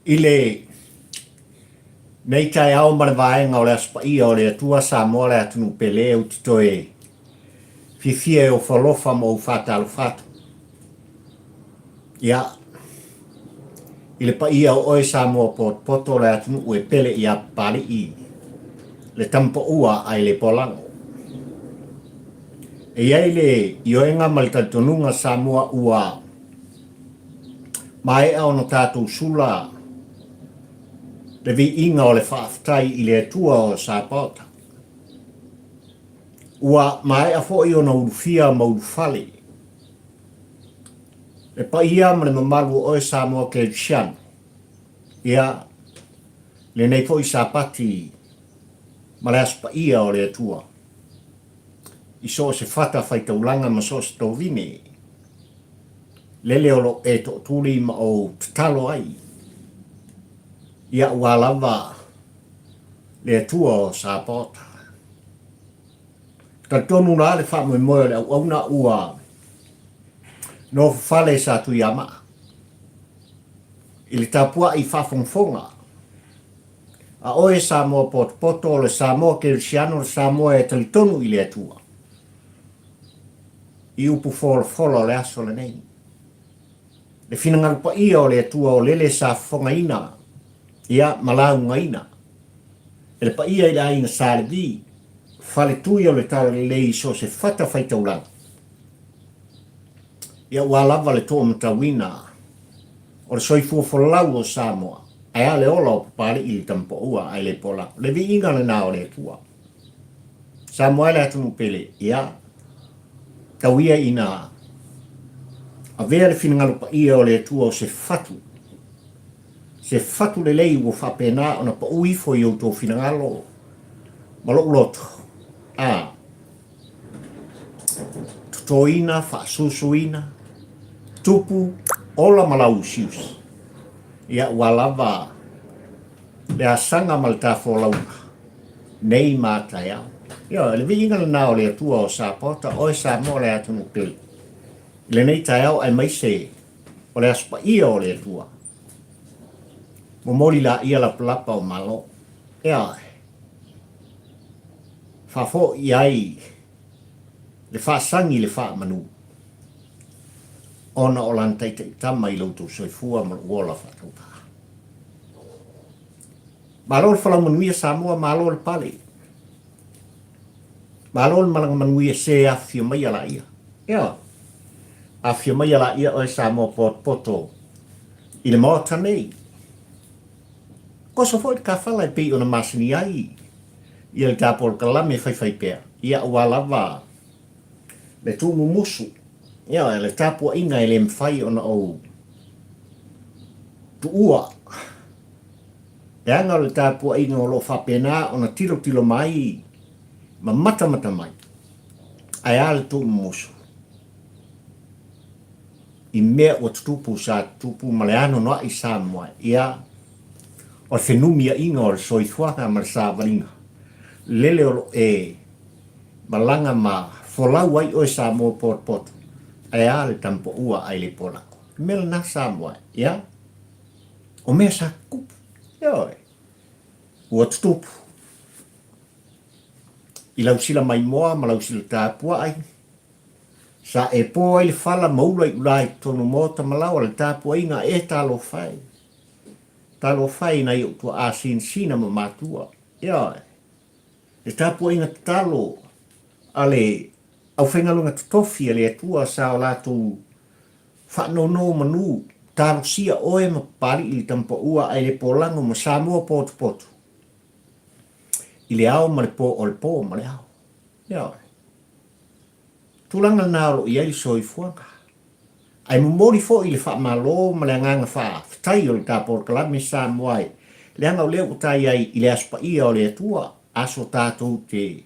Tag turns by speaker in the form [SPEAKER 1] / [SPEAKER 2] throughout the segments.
[SPEAKER 1] I lenei taeao ma le vaega o le Aso Paia o le Atua Samoa le atunuu pele ou te toe fiafia e ofo alofa ma ou faatalofa atu. Ia, i le paia o oe Samoa potopoto o le atunuu e pele ia Papalii le tama paua a Aileipoalago. E i ai le ioega ma le talitonuga Samoa ua maea ona tatou sula le viiga o le faafetai i le Atua o Sapaota. Ua maea foi ona ulufia ma ulufale le paia ma le mamalu o oe Samoa Kerisiano, ia, lenei foi Sapati ma le Aso Paia o le Atua i so o se fata faitaulaga ma so o se tovine lele o lo o e tootuli ma ou tatalo ai, ia ua lava le Atua o Sapaota. Talitonu la le faamoemoe o le auauna ua nofofale sa Tuiamaa i le tapuai faafogafoga a oe Samoa potopoto o le Samoa kerisiano le Samoa e talitonu i le Atua i upu folafola o le aso lenei. Le finagalo paia o le Atua o lele sa fofogaina ia ma laugaina e le paia i le aiga Sa Levi, faletui o le Talalelei i so o se fata faitaulaga, ia ua lava le toamatauina o le soifua folau o Samoa, ae a le ola o Papalii i le Tamapaua ae le po lava. Le viiga lena o le Atua. Samoa e le atunuu pele, ia, tau ia ina avea le finagalo paia o le Atua o se fatu, se fatu lelei ua faapena ona pau ifo i outou finagalo ma lou loto, a totoina, faasusuina, tupu, ola ma lauusiusi, ia ua lava le asaga ma le tafolauga nei ma taeao. Ioe, le viiga lena o le Atua o Sapaota, oe Samoa le atunuu pele, i lenei taeao aemaise o le Aso Paia o le Atua. Momoli laia lapalapa o Malo. Ioe. Faafoi ai le faasagi i le faamanu ona o lana taitaitama i lo outou soifua ma lou ola faatauvaa. Malo le folau manuia Samoa, malo le pale. Malo le malaga manuia se afifio maia laia. Ioe. Afifio maia laia oe Samoa potopoto i le Maota nei. Koso foi le tafala e pei ona masani ai ia le ta polokalame faifaipea, ia aua lava le tuumumusu, ioe, le tapuaiga e le mafai ona ou tuua. Leaga o le tapuaiga o lo o faapena ona tilotilo mai ma matamata mai, ae a le tuumumusu i mea ua tutupu sa tutupu ma le anoanoai Samoa, ia, o le fenumiaiga o le soifuaga ma le savaliga lele o lo o e malaga ma folau ai oe Samoa potopoto, ae a le tamapaua ai le polako. Le mea lena Samoa, ia, o mea sa tutupu, ioe, ua tutupu i lau sila maimoa ma lau sila tapuai, Sa e po ai le fala ma ula i ula i totonu maota ma laoa le tapuaiga e talofa e. Talofa e i nai ou tuaa sinasina ma matua. Ioe. Le tapuaiga tatalo a le aufaigaluega totofi a le Atua sa o latou faanonomanu, talosia oe ma Papalii le Tamapaua ae le polago ma Samoa potopoto i le ao ma le po o le po ma le ao. Ioe. Tulaga lena o lo o i ai le soifuaga. Ae momoli foi le faamalo ma le agaga faafetai o le ta polokalame Samoa e leaga o lea ua ta i ai i le Aso Paia o le Atua, aso tatou te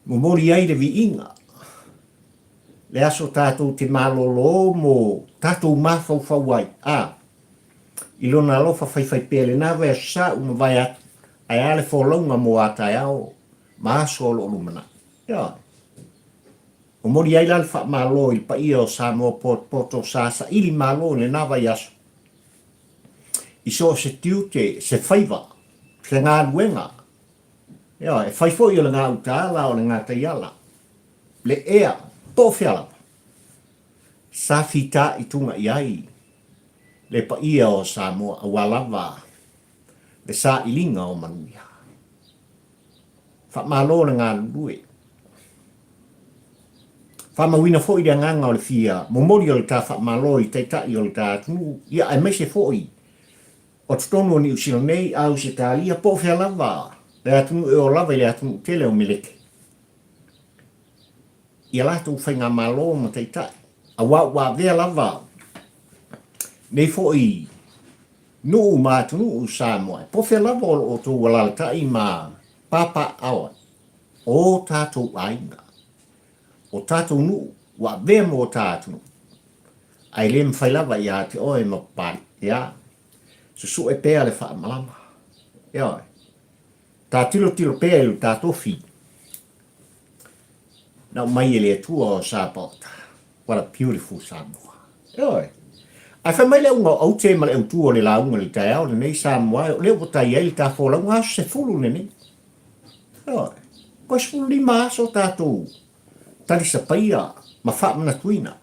[SPEAKER 1] momoli ai le viiga, le aso tatou te malolo mo tatou mafaufau ai, a, i lona alofa faifaipea lena vaiaso sa ua mavae atu, ae a le folauga mo a taeao ma aso o lo o lumanai. Ioe. Momoli ai la le faamalo i le paia o Samoa potopoto sa saili malo i lena vaiaso. I so o se tiute, se faiva, se galuega, ioe, e fai foi o le gauta ala o le gataiala, le ea, po o fea lava, sa fitaituga i ai le paia o Samoa aua lava le sailiga o manuia. Faamalo le galulue. Faamauina foi le agaga o le fia momoli o le ta faamalo i Taitai o le ta atunuu, ia aemaise foi o totonu o Niu Sila nei, Ausetalia, po o fea lava le atunuu e oo lava i le atunuu tele o Meleke, i a latou faigamalo ma taitai, aua ua avea lava nei foi nuu ma atunuu o Samoa, po o fea lava o lo o outou alalatai ma papaaao ai, o tatou aiga, o tatou nuu ua avea mo ta atunuu, ae le mafai lava ia te oe ma Papalii, ia, susue pea le faamalama, ioe, ta tilotilo pea i lo ta tofi na aumai e le Atua o Sapaota. What a beautiful Samoa. Ioe. Ae fai mai le auga o aute ma le autu o le lauga i le taeao lenei Samoa e o lea ua tai ai le ta folauga aso 10 lenei. Ioe. Toe 15 aso tatou talisapaia ma faamanatuina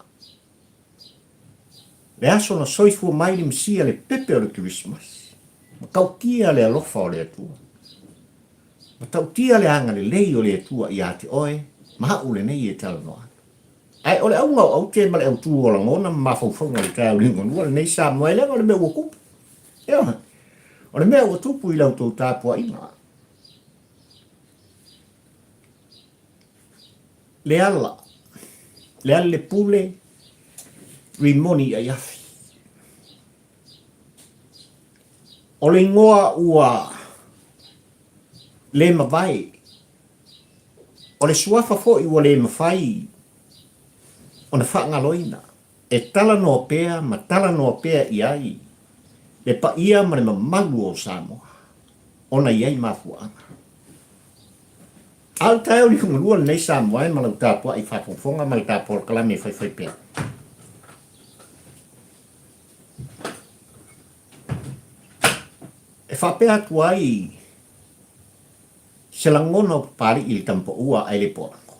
[SPEAKER 1] le aso na soifua mai le Mesia le pepe o le Kerisimasi. Matautia le alofa o le Atua. Matautia le agalelei o le Atua ia te oe ma au lenei e talanoa atu. Ae o le auga o aute ma le autū o lagona ma mafaufauga i le taeao liugalua lenei Samoa e leaga o le mea ua tupu. Ioe. O le mea ua tupu i la outou tapuaiga. Le ala, le ala le pule, rimoni i afi. O le igoa ua le mavae, o le suafa foi ua le mafai ona faagaloina, e talanoa pea ma talanoa pea i ai le paia ma le mamalu o Samoa, ona i ai mafuaaga. A o le taeao liugalua lenei Samoa e ma lau tapuai faafogafoga ma le ta polokalame e faifai pea. E faapea atu ai se lagona o Papalii i le tamapaua ae le poalago,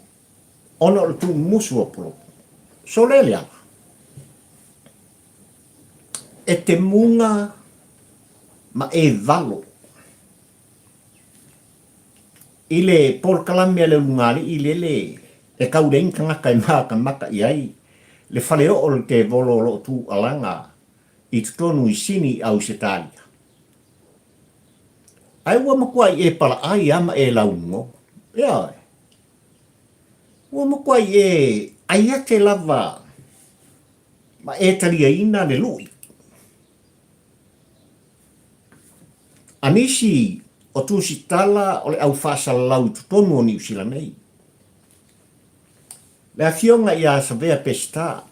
[SPEAKER 1] ona o le tuumusu o Polopo. Sole le ala. E te muga ma e valo i le polokalame a le ulugalii lele e kau leai ni tagata e makamaka i ai le faleoo o le tevolo o lo o tuualaga i totonu i Sini i Ausetalia. Ae ua matuai e palaai a ma e laugo. Ioe. Ua matuai e ai ake lava ma e taliaina le lui. A nisi o tusitala o le au faasalalau i totonu o Niu Sila nei. Le afioga ia Savea Peseta,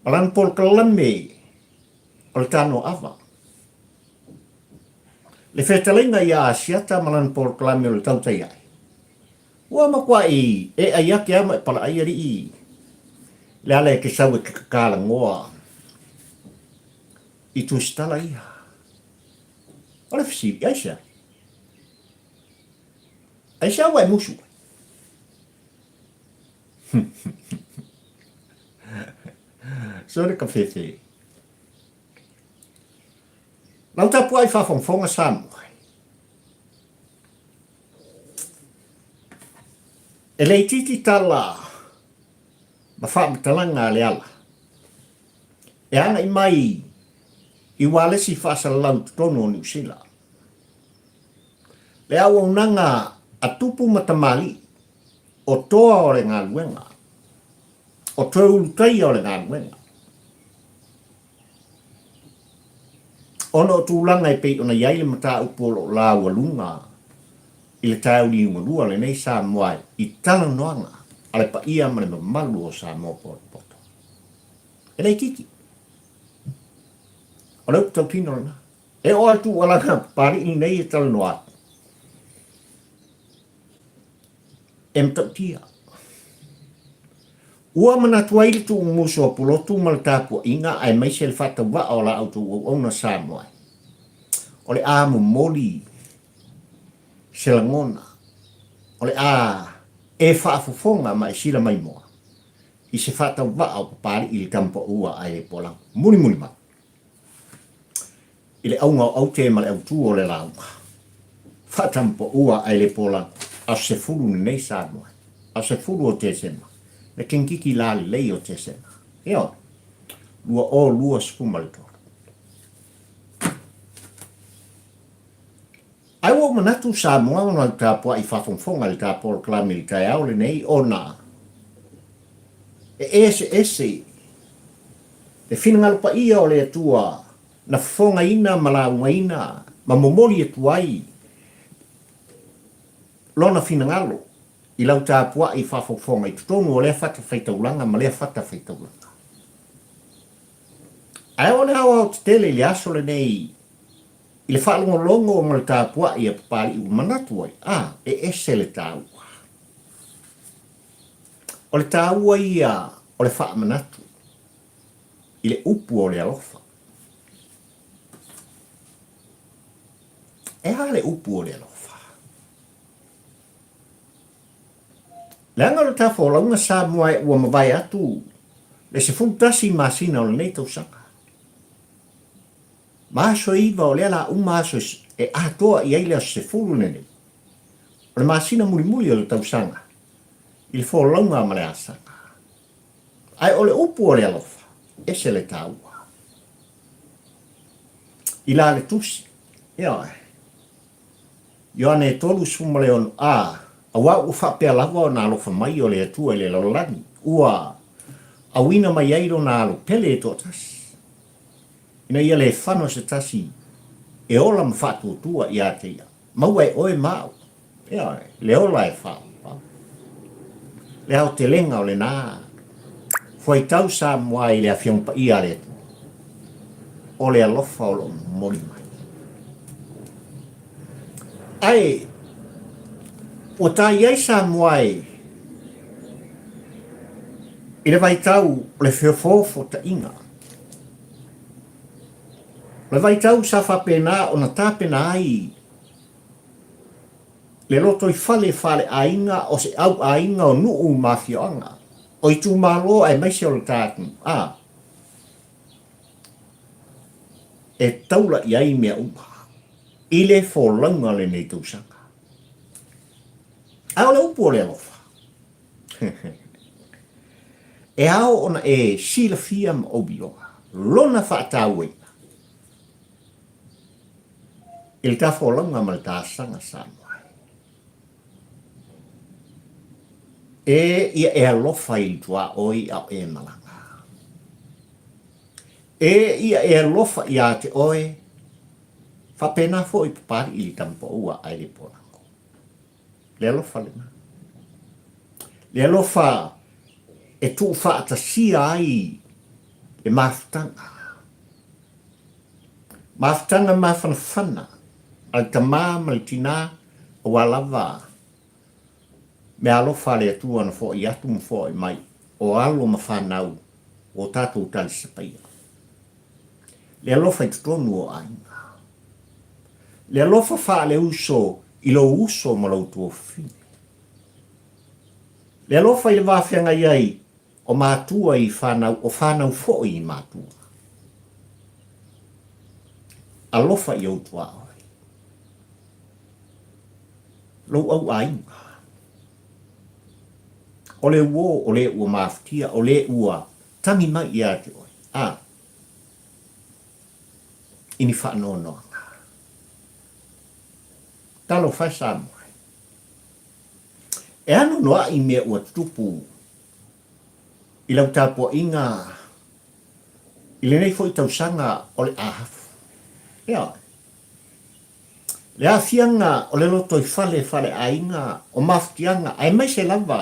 [SPEAKER 1] ma lana polokalame o le Tanoaava. Le fetalaiga ia Asiata ma lana polokalame o le Tautai Ae. Ua matuai e ai ake a ma e palaai alii le ala e te sau e te tatalagoa i tusitala ia. O le fesili, aisea? Aisea ua e musu ai? Sole ka fefe. Lau tapuai faafogafoga Samoa. E le itiiti tala ma faamatalaga a Leala e agai mai i ualesi faasalalau i totonu o Niu Sila. Le auaunaga a tupu ma tamalii, o toa o le galuega, o toe ulutaia o le galuega. Ona o tulaga e pei ona i ai le mataupu o lo o laualuga i le taeao liugalua lenei Samoa i talanoaga a le paia ma le mamalu o Samoa potopoto. E le itiiti. O le upu tautino lena. E oo atu ua lana Papalii lenei e talanoa atu. E matautia. Ua manatu ai le tuumusu o Pulotu ma le tapuaiga aemaise le faatauvaa o la outou auauna Samoa o le a momoli se lagona, o le a e faafofoga ma e silamaimoa i se faatauvaa o Papalii i le Tamapaua ae le Polau. Mulimuli mai i le auga o aute ma le autu o le lauga faatamapaua ae le Polau, aso 10 lenei Samoa, aso 10 o Tesema, le kengiki lalelei o Tesema, ioe, 2023. Ae ua ou manatu Samoa ona ou tapuai faafogafoga i le ta polokalame i le taeao lenei ona e eseese le finagalo paia o le Atua na fofogaina ma laugaina ma momoli atu ai Lona finagalo i lau tapuai faafogafoga i totonu o lea fatafaitaulaga ma lea fatafaitaulaga. Ae o le aoaotetele i le aso lenei I le faalogologo ma le tapuai a Papalii ua manatu ai, a, e ese le taua. O le taua ia o le faamanatu i le upu o le alofa. E a le upu o le alofa? Leaga o le tafolauga Samoa ua mavae atu le 11 masina o lenei tausaga. Ma aso e iva o lea la uma aso e atoa i ai le aso 10 lenei o le masina mulimuli o le tausaga i le folauga ma le asaga. Ae o le upu o le alofa, ese le taua. I la le tusi, ioe, Ioane 36 a, Auā ua faapea lava ona alofa mai o le Atua i le lalolagi, ua auina mai ai lona alo pele e toatasi, ina ia le fano se tasi e ola ma faatuatua ia te ia. Maua e oe ma au, ioe, le ola e faaopao. Le aotelega o lena fuaitau Samoa i le Afioga Paia a le Atua, o le alofa o lo o momoli mai. Ae ua ta i ai Samoa e i le vaitau o le feofoofotaʻiga. O le vaitau sa faapena ona tapena ai le lotoifale faaleaiga o se auaiga o nuu ma afioaga, o itumalo aemaise o le ta atunuu, a e taula i ai mea uma i le folauga o lenei tausaga. A o le upu o le alofa, e ao ona e silafia ma ou iloa lona faatauaina i le ta folauga ma le ta asaga Samoa. E ia e alofa i le tuaoi a o e malaga. E ia e alofa iā te oe, faapena foi Papali'i i le tamapaua ae le polago. Le alofa lena. Le alofa e tuufaatasia ai le mafutaga. Mafutaga mafanafana a le tamā ma le tinā aua lava meaalofa a le Atua na foai atu ma foai mai o alo ma fanau o tatou talisapaia. Le alofa i totonu o aiga. Le alofa faaleuso i lou uso ma lou tuafafine. Le alofa i le va feagai ai o matua i fanau, o fanau foi i matua. Alofa i ou tuaoi. Lou au aiga. O le uō o le ua mafutia, o le ua tagi mai iā te oe, a, i ni faanoanoaga. Talofa e Samoa e. E anoanoaʻi mea ua tutupu i lau tapuaiga i lenei foi tausaga o le ahafu. Ioe. Le aafiaga o le lotoifale faleaiga o mafutiaga aemaise lava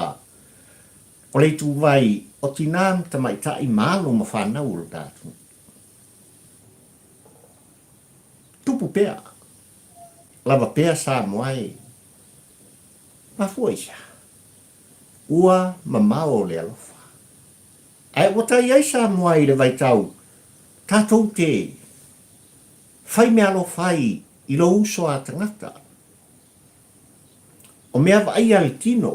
[SPEAKER 1] o le ituvai o tinā ma tamaitai ma alo ma fanau o le ta atunuu. Tupu pea, lava pea Samoa e mafua i sea? Ua mamao le alofa. Ae ua tai ai Samoa i le vaitau tatou te fai meaalofa ai i lou uso a tagata. O mea vaaia le tino,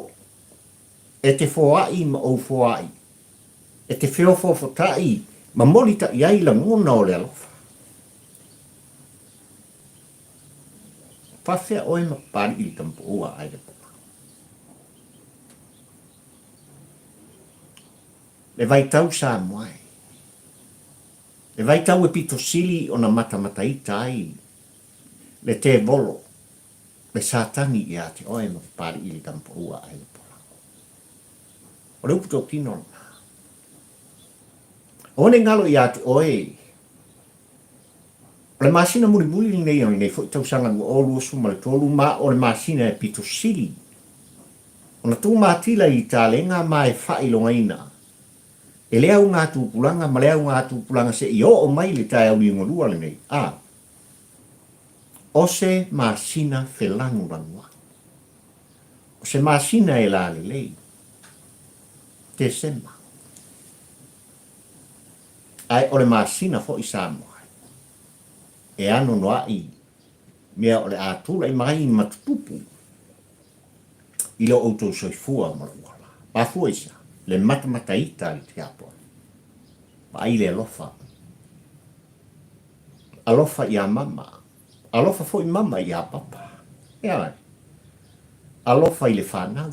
[SPEAKER 1] e te foai ma ou foai, e te feofoofotai ma molitai ai lagona o le alofa. Faafefea oe ma Papali'i le Tamapoua a Iakopa? Le vaitau Samoa e. Le vaitau e pito sili ona matamataita ai le tevolo, le Satani ia te oe ma Papali'i le Tamapoua a Iakopa. O le upu totino lena. Aua ne i galo ia te oe O le masina mulimuli lenei o lenei foi tausaga 2023 ma o le masina e pito sili ona tumatila i talega ma e faailogaina e le augatupulaga ma le augatupulaga seia oo mai le taeao liugalua lenei, a o se masina felanulanuai, o se masina e lalelei, Tesema. Ae o le masina foi Samoa e anoanoai mea o le a tulai mai ma tutupu i lo outou soifua ma lou ola. Mafua i se a? Le matamataita a le tiapolo. Vaai le alofa. Alofa ia mama. Alofa foi mama ia papa. Ea Alofa i le fanau.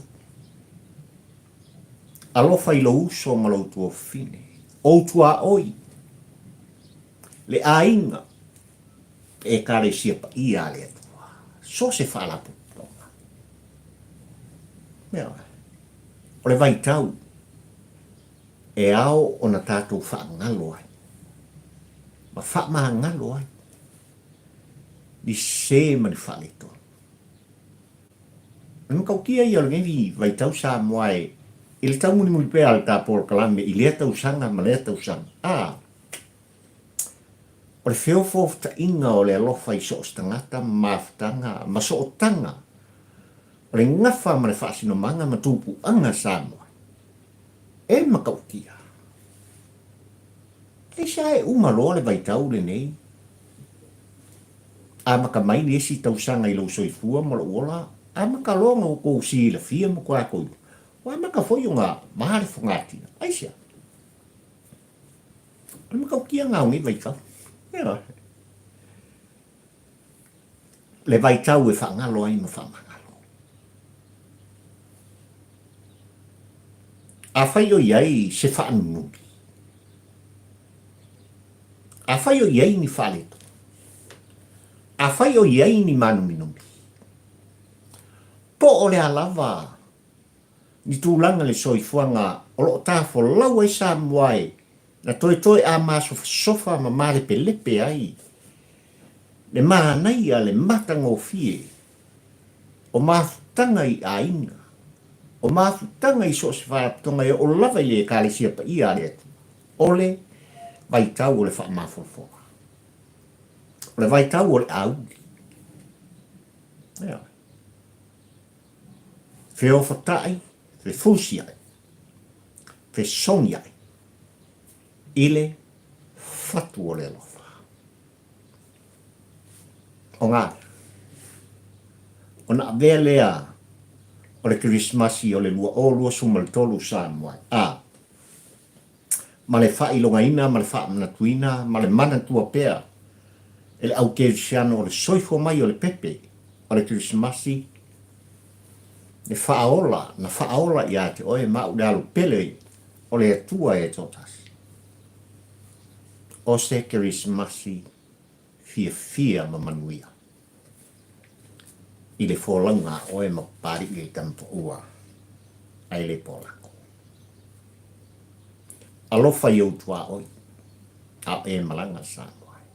[SPEAKER 1] Alofa i lou uso ma lou tuafafine, ou tuaoi, le aiga, le Ekalesia paia a le Atua, so se faalapotopotoga. Ioe. O le vaitau e ao ona tatou faagalo ai ma faamagalo ai ni sē ma ni faaletonu. O le matautia ia o lenei vaitau Samoa e i le taumulimuli pea a le ta polokalame i lea tausaga ma lea tausaga, a o le feofaofotaiga o le alofa i so o se tagata ma mafutaga ma sootaga o le gafa ma le faasinomaga ma tupuaga Samoa e matautia. Aisea e uma loa le vaitau lenei? Amata mai le isi tausaga i lou soifua ma lou ola, amata loa ona outou silafia ma toatoi, ua amata foi ona ma le fogatia. Aisea? O le matautia lena o nei vaitau. Ioe. Le vaitau e faagalo ai ma faamagalo. Afai o i ai se faanunumi, Afai o i ai ni faaletonu, afai o i ai ni mānominumi, po o le a lava ni tulaga i le soifuaga o lo o tafolau ai Samoa e na toetoe a masofasofa ma malepelepe ai le manaia, le matagofie o mafutaga i aiga, o mafutaga i so o se faalapotopotoga e oo lava i le Ekalesia Paia a le Atua. O le vaitau o le faamafofoga. O le vaitau o le auli. Ioe. Feofatai, fefusiai, fesogiai i le fatu o le alofa. O ngā, ona avea lea o le Kerisimasi o le 2023 Samoa, a ma le faailogaina ma le faamanatuina ma le manatua pea e le au kerisiano o le soifua mai o le pepe o le Kerisimasi, le faaola, na faaola ia te oe ma au le alo pele o le Atua e toatasi. O se Kerisimasi fiafia ma manuia i le folauga a oe ma Papali'i le Tamapaua ae le polako. Alofa i ou tuaoi, a o e malaga Samoa ai.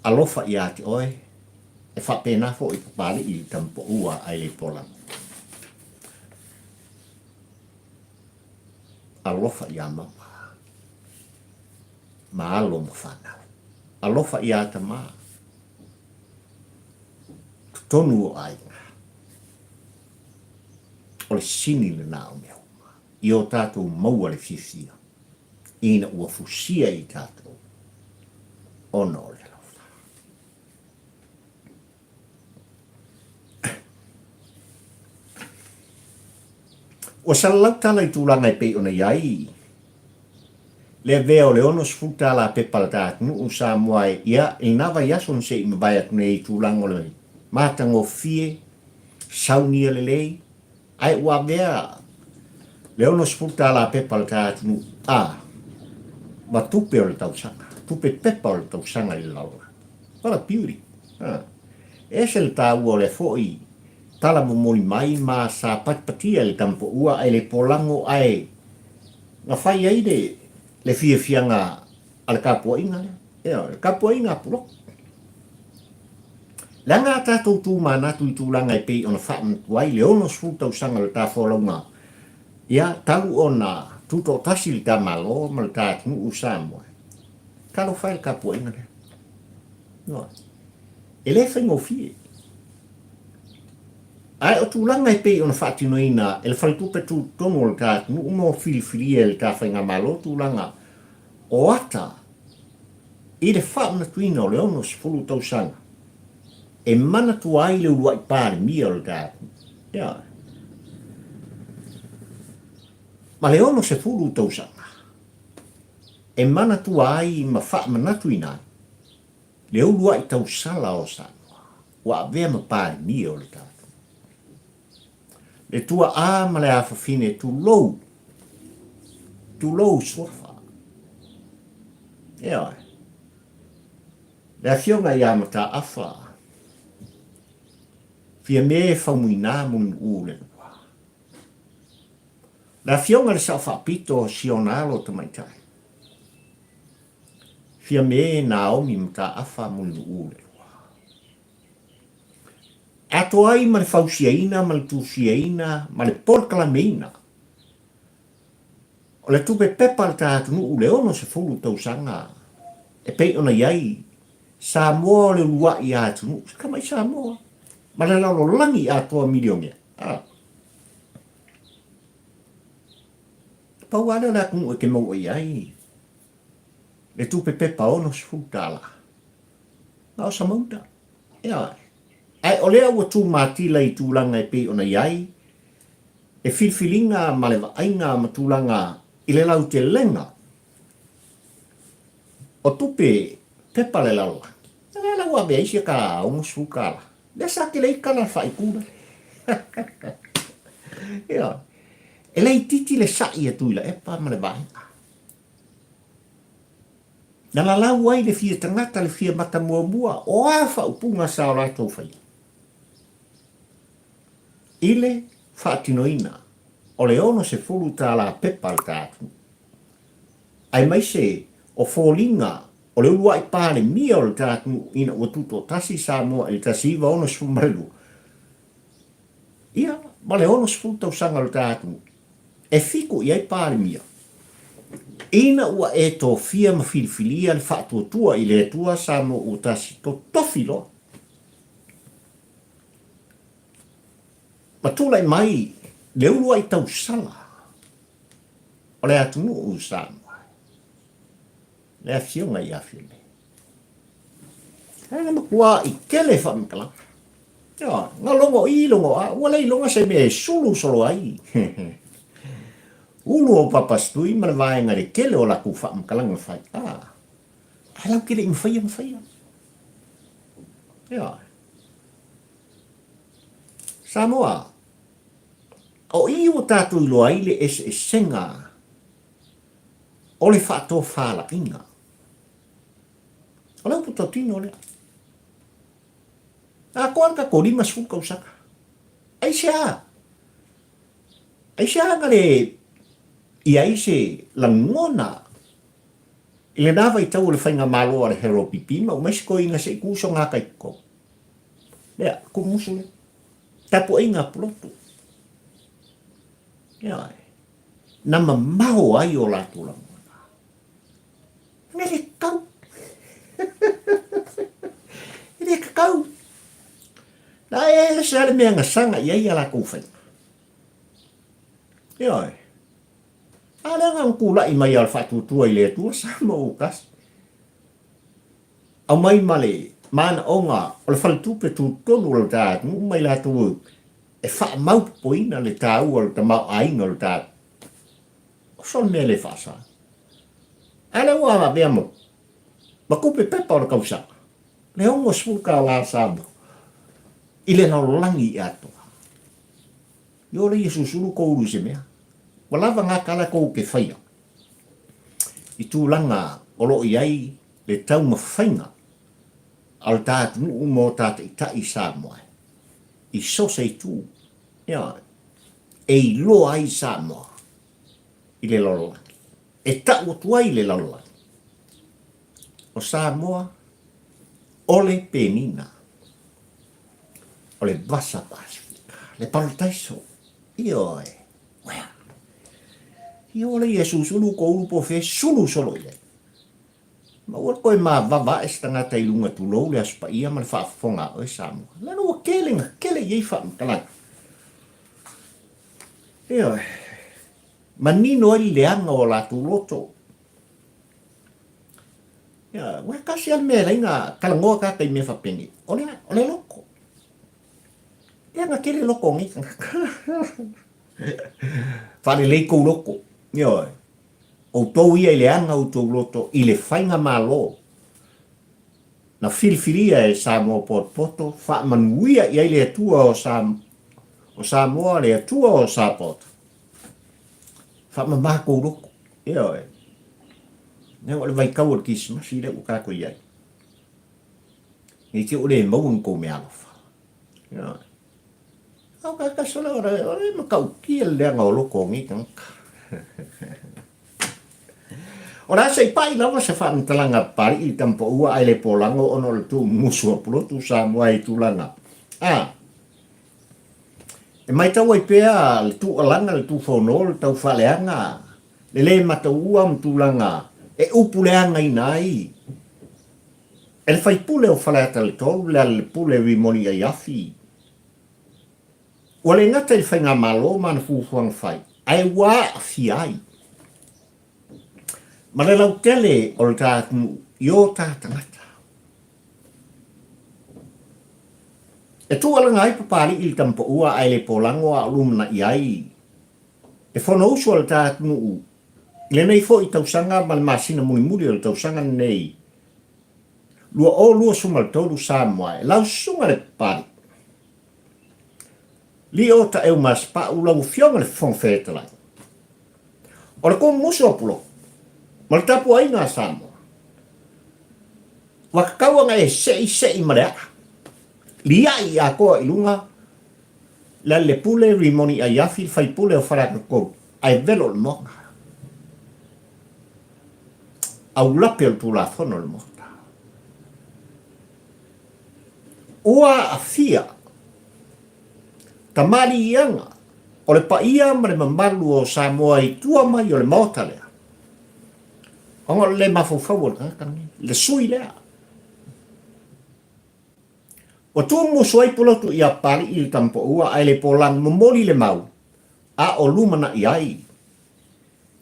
[SPEAKER 1] Alofa ia te oe, e faapena foi Papali'i le Tamapaua ae le polako. Alofa ia mama ma alo ma fanau. Alofa ia tama, totonu o aiga. O le sini lena o mea uma. I o tatou maua le fiafia ina ua fusia i tatou ona o le alofa. Ua salalau tala i tulaga e pei ona i ai le avea o le 60 tala pepa a le ta atunuu Samoa e ia i lena vaiaso na se i mavae atu nei i tulaga o le matagofie, saunia lelei, Ae ua avea le 60 tala pepa a le ta atunuu a ma tupe o le tausaga, tupe pepa o le tausaga i le lalolagi. What a beauty! Ha. E ese le taua o lea foi tala momoli mai ma sa patipatia i le tamapoua ae le polago ae na fai ai le le fiafiaga a le tapuaiga lea. Ioe, le tapuaiga a Puloku. Leaga a tatou tumanatu i tulaga e pei ona faamanatu ai le 60 tausaga o le ta folauga, ia, talu ona tutoatasi le ta Malo ma le ta atunuu o Samoa. Talofa e le tapuaiga lea. Ioe. E le faigofie. Ae o tulaga e pei ona faatinoina e le Faletupe Tutotonu o le ta atunuu mo filifilia e le ta Faigamalo tulaga o ata i le faamanatuina o le 60 tausaga e manatua ai le uluai Palemia o le ta atunuu. Ioe. Ma le 60 tausaga e manatua ai ma faamanatuina ai le uluai tausala o Samoa ua avea ma Palemia o le ta atunuu. Le tuaa ma le afafine, tulou, tulou suafa. Ioe. Le afioga ia Mataafa, Fiame Faumuina Mulinuu le lua. Le afioga i le Sao Faapito Siona Alo Tamaitai, Fiame Naomi Mataafa Mulinuu le lua. Atoa ai ma le fausiaina ma le tusiaina ma le polokalameina o le tupe pepa a le ta atunuu le 60 tausaga e pei ona i ai Samoa o le uluai atunuu, se tamai Samoa ma le lalolagi atoa milionea. A. Pau lava lea o le atunuu e te maua i ai le tupe pepa 60 tala. Na o Samauta. Ioe. Ae o lea ua tumatila i tulaga e pei ona i ai le filifiliga ma le vaaiga ma tulaga i le lautelega o tupe pepa le lalolagi. O lea la ua avea ai sia ta 60 tala. Lea sa tele ai tala a le faaitu lea. Ioe. E laitiiti le sa'i a Tuilaepa ma le vaega. Na lalau ai le fia tagata le fia mata muamua o a faaupuga sa o latou faia i le faatinoina o le 60 tala pepa a le ta atunuu, aemaise o foliga o le uluai Palemia o le ta atunuu ina ua tutoatasi Samoa i le 1962, ia, ma le 60 tausaga o le ta atunuu. E fiku i ai Palemia. Ina ua e tofia ma filifilia le faatuatua i le Atua Samoa ua tasi totofi loa. Ma tulai mai le uluai tausala o le atunuu Samoa, le afioga ia Fiame. Ae na matuaʻi tele faamatalaga. Ioe, na logo i logo a, ua le iloga se mea e sulu solo ai. Ulu o Papastui ma le vaega i le tele o latou faamatalaga fai. A, ae lau te le i mafaia na faia. Ioe. Samoa, o i ua tatou iloa ai le eseesega o le faatofalaiga. O le upu tautino lea. Atoa le tatou 50 tausaga. Aisea? Aisea na le i ai se lagona i lena vaitau o le faigamalo a le Harold Pipi ma uma isi toeaiina se i tu soga tai totonu. Lea, ku'umusu lea. Tapuaiga a Pulotu. Ioe. Na mamao ai o latou lagona. E le tatau. E le tatau. Na e ese lava le mea na saga i ai a latou faiga. Ioe. A leaga na tulai mai lava o le faatuatua i le Atua Samoa ua tasi. Aumai ma le manaoga o le faletupe tutotonu o le ta atunuu ma i latou e faamaupopoina le taua o le tamaoaiga o le ta atunuu. O sona mea le faasa. A lea ua avea ma ma tupe pepa o le tausaga, le 60 tala Samoa i le lalolagi atoa. Io le ia susulu kou ulu i se mea. Ua lava ngā tala kou ke whaia i tulaga o lo o i ai le taumafaiga a le ta atunuu mo ta taitai Samoa i so se itu, ioe, e iloa ai Samoa i le lalolagi, e tau atu ai le lalolagi, o Samoa o le penina, o le Vasa Pasifika, le parataiso, ioe, uea. Ia ola ia susulu ko ulu po fe sulu solo i ai. Ma ua toe mavava ae se tagata i luga tulou le Aso Paia ma le faafofoga a oe Samoa. Leaga ua tele na tele i ai faamatalaga. Ioe. Manino ai le leaga o latou loto. Ia, ua tasi lava le mea e alai na talanoa tagata i mea faapenei. O le, o le loto. Leaga tele loto o nei tagata. Faalelei kou loto. Ioe. Outou ia i leaga outou loto i le faigamalo na filifilia e Samoa Potopoto, faamanuia i ai le Atua o o Samoa, le Atua o Sapoto. Faamama kou loto. Ioe. Leaga o le vaitau o le Kirisimasi lea ua tatou i ai. Nei te ua le maua ni kou meaalofa. Ioe. Au ka kaso le ora, ora e matautia le leaga o loko o nei tagata. O le a se i pai lava se faamatalaga a Papali'i i le tamapaua ae le polago ona o le tuumusu a Pulotu Samoa i tulaga a e maitau ai pea le tuualaga, le tufono, le taufaaleaga, le le mataua ma tulaga e upu leagaina ai e le faipule o Faleata le 3, Lealailepule Rimoni Aiafi. Ua le gata i le faigamalo ma ana fuafuaga fai, ae ua aafia ai ma le lautele o le ta atunuu i o ta tagata. E tuualaga ai Papali'i i le tamapaua ae le polago a o lumanai ai le Fonousu a le ta atunuu i lenei foi tausaga ma le masina mulimuli o le tausaga lenei 2023 Samoa e lau susuga le Papali'i. Lio Taeu Masepau lau Afioga i le Fofoga Fetalai. O le Kumusu a Puloku ma le tapuaiga a Samoa, ua tatau ona e seisei ma le aa, liai i atoa i luga Lealailepule Rimoni Aiafi le faipule o Faleata 3 ae velo le Maota. Aulape o le Tulafono o le Maota. Ua aafia tamaliiaga o le paia ma le mamalu o Samoa i tua mai o le Maota lea, ona o le le mafaufau o le tagata lenei, le sui lea. Ua tumusu ai Pulotu ia Papali'i le tamapaua ae le polaga momoli le mau a o lumanai ai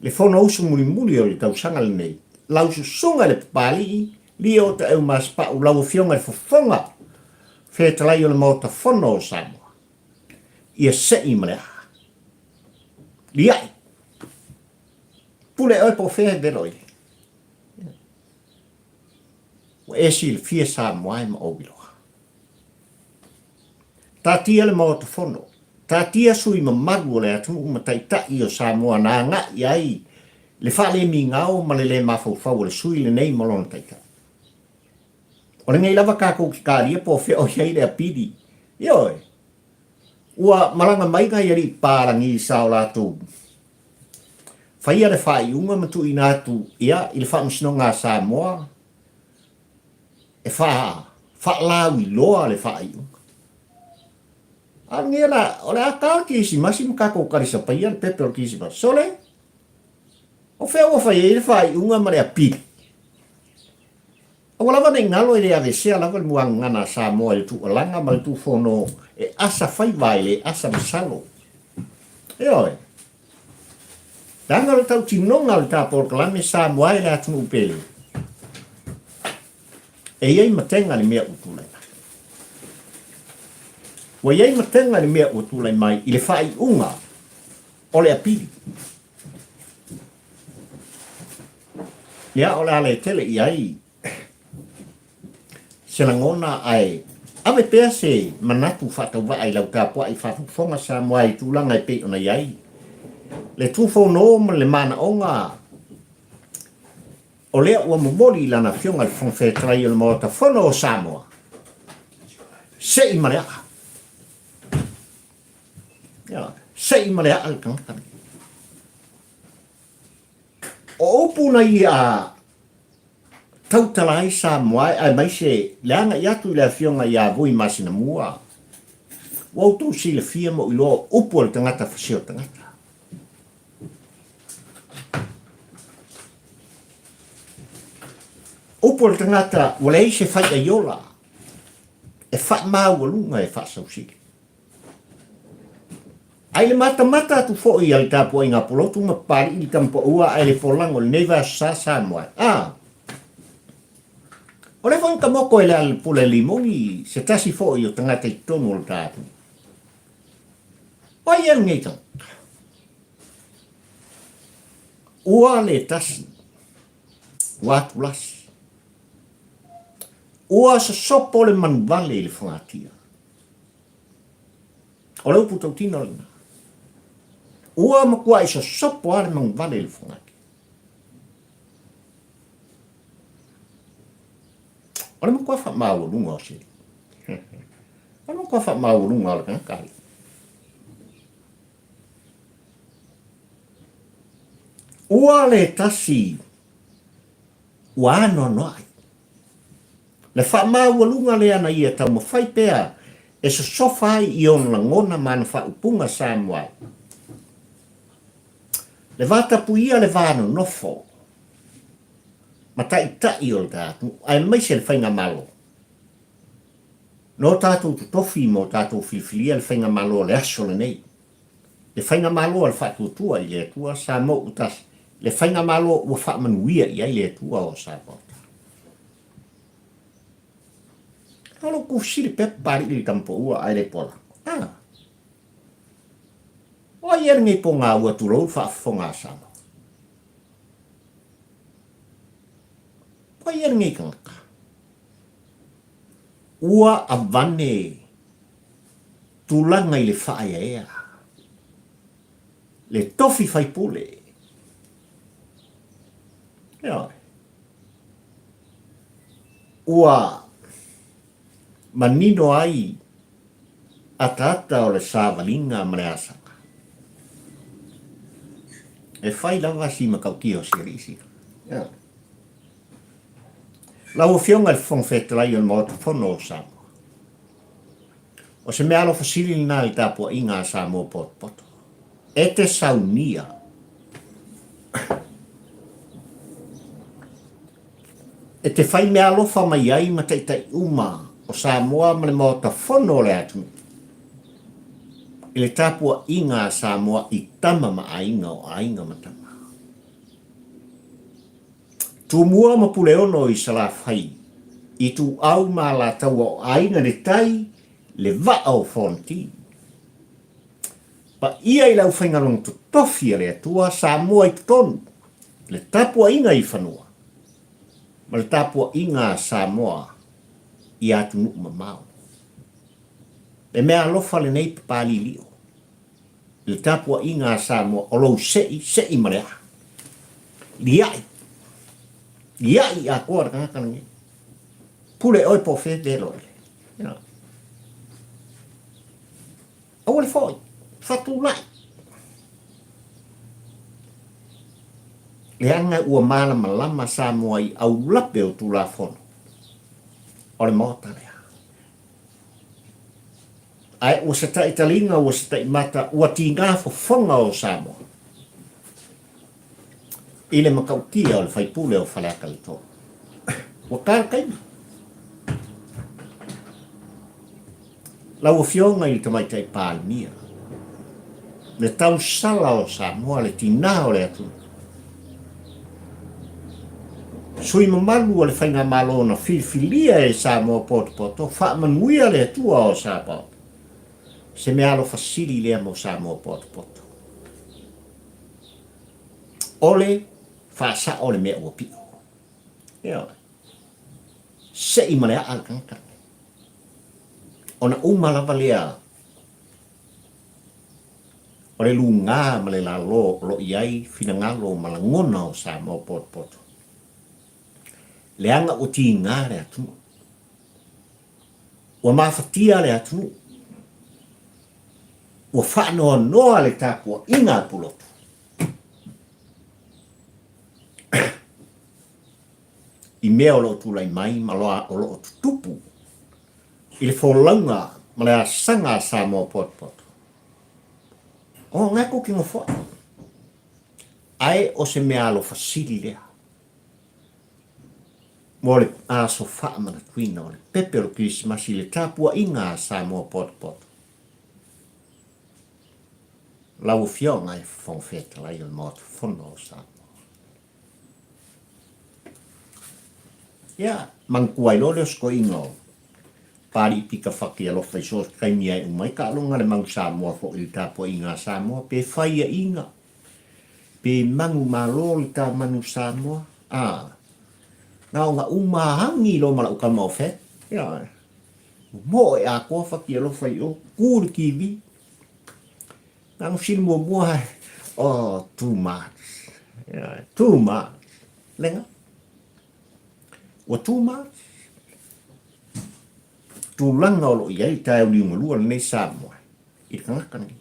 [SPEAKER 1] le Fonousu mulimuli o le tausaga lenei, lau susuga i le Papali'i, Lio Taeu Masepau, lau Afioga i le Fofoga Fetalai o le Maota Fono o Samoa, ia sei ma le aa. Liai! Pule oe po o fea e velo i ai. Ua e silafia Samoa e ma ou iloa. Taatia le Maota Fono, taatia sui mamalu o le atunuu ma taitai o Samoa na agai ai le faalemigao ma le le mafaufau o le sui lenei ma lona taitai. O lenei lava tatou te talia po o fea o i ai le apili. Ioe, ua malaga mai nai alii papalagi sa o latou faia le faaiuga ma tuuina atu ia i le Faamasinoga a Samoa e faalauiloa le faaiuga. A lenei la, o le a ta le Kirisimasi ma tatou talisapaia le pepe o le Kirisimasi. Sole, o fea ua fai ai le faaiuga ma le apili? Aua lava ne i galo e le aveesea lava le muagagana a Samoa i le tuualaga ma le tufono e asa faiva e le asa masalo. Ioe. Leaga o le tautinoga o le ta polokalame Samoa e le atunuu pele, e i ai matega i le mea ua tulai mai. Ua i ai matega i le mea ua tulai mai i le faaiuga o le apili. Ia, o le a le tele i ai se lagona ae ave pea se manatu faatauvaa i lau tapuai faafogafoga Samoa i tulaga e pei ona i ai le tufono ma le manaoga o lea ua momoli i lana Afioga i le Fofoga Fetalai o le Maota Fono o Samoa, sei ma le aa. Ia, sei ma le aa le tagata lenei. O upu na ia tautala ai Samoa aemaise le agai atu i le Afioga ia Vui Masinamua, ua outou silafia ma ou iloa o upu a le tagata fasio tagata. Upu a le tagata ua leai se faiaiola e faamaualuga e faasausili. A i le matamata atu foi a le tapuaiga a Pulotu ma Papali'i i le Tamapaua ae le Folago i lenei vaiaso sa Samoa e. A! O lea foi na tamoko e Lealailepule Limoni se tasi foi o tagata i totonu o le ta atunuu. O ai ea lenei tagata? Ua le tasi, ua atulasi. Ua sosopo le manuvale i le fogatia. O le upu tautino lena. Ua matuai sosopo lava le manuvale i le fogatia. O le matua faamaualuga o se O le matua faamaualuga o le tagata alii. Ua le tasi ua anoanoai. Le faamaualuga lea na ia taumafai pea e sosofa ai i ona lagona ma ana faaupuga Samoa. Le vatapuia le va nonofo ma taitai o le ta atunuu aemaise le faigamalo. No tatou totofi ma o tatou filifilia le faigamalo o le aso lenei. Le faigamalo a le Faatuatua i le Atua Samoa ua tasi, le faigamalo ua faamanuia i ai le Atua o Samoa. O lou kusili pea Papali'i i le tamapaua ae le pola. Ah. O ai ea lenei pogā ua tulou le faafofoga a Samoa? O ai ea lenei tagata? Ua avane tulaga i le faaeaea, le tofi faipule. Ioe. Ua manino ai ataata o le savaliga ma le asaga. E fai lava si matautia o si alii sila. Ioe. Lau Afioga i le Fofoga Fetalai o le Maota Fono o Samoa, o se mea alofa sili lena i le tapuaiga a Samoa potopoto. E te saunia. E te fai meaalofa mai ai ma taitai uma o Samoa ma le Maota Fono o le atunuu i le tapuaiga a Samoa i tama ma aiga o aiga ma tama. Tumua ma Puleono i Salafai, Ituau ma Alataua o Aiga i le Tai, le Vaa o Fonoti. Paia i le aufaigaluega totofi a le Atua, Samoa i totonu, le tapuaiga i fanua, ma le tapuaiga a Samoa i atunuu mamao. Le mea alofa lenei Papalilio, i le tapuaiga a Samoa, o lou sei, sei ma le aa. Liai, liai atoa le tagata lenei. Pule oe po o fea velo ele. Aua le foi, faatulai. Leaga ua malamalama Samoa i aulape o Tulafono o le Maota lea. Ae ua se taitaliga, ua se taimata, ua tiga fofoga o Samoa i le matautia o le faipule o Faleata le 3. Ua ta le taimi. Lau Afioga i le Tamaitai Palemia, Le tausala o Samoa, le tinā o le atunuu. Sui mamalu o le Faigamalo na filifilia e Samoa potopoto, faamanuia le Atua o Sapaoto. Se meaalofa sili lea mo Samoa potopoto. O le faasao o le mea ua pio. Ioe. Sei ma le aa le tagata. Ona uma lava lea o le lugā ma le lalo o lo o i ai finagalo ma lagona o Samoa potopoto. Leaga ua tiga le atunuu. Ua mafatia le atunuu. Ua faanoanoa le tapuaiga a Pulotu. I mea o lo o tulai mai ma o lo o tutupu i le folauga ma le asaga a Samoa potopoto. O nga ko ki ngofoa. Ae o se mea alofa sili lea. Mo le aso faamanatuina o le pepe o le Kerisimasi i le tapuaiga a Samoa potopoto. Lau Afioga i le Fofoga Fetalai o le Maota Fono o Samoa. Ia, manatua ai loa le osikoiga o Papali'i Pita Fati alofa i so o se taimi ae uma ai taaloga le Manu Samoa foi i le tapuaiga a Samoa pe faiaina pe manu malo le ta Manu Samoa, a, na ona uma agi loa ma lau tama o Fat, ia, moo e atoa Fati alofa i o, ku le TV, Na ona fesili muamua, oh, too much. Yeah, too much. Lenga. Ua too much. Tulaga o lo o i ai taeao liugalua lenei Samoa i le tagata lenei.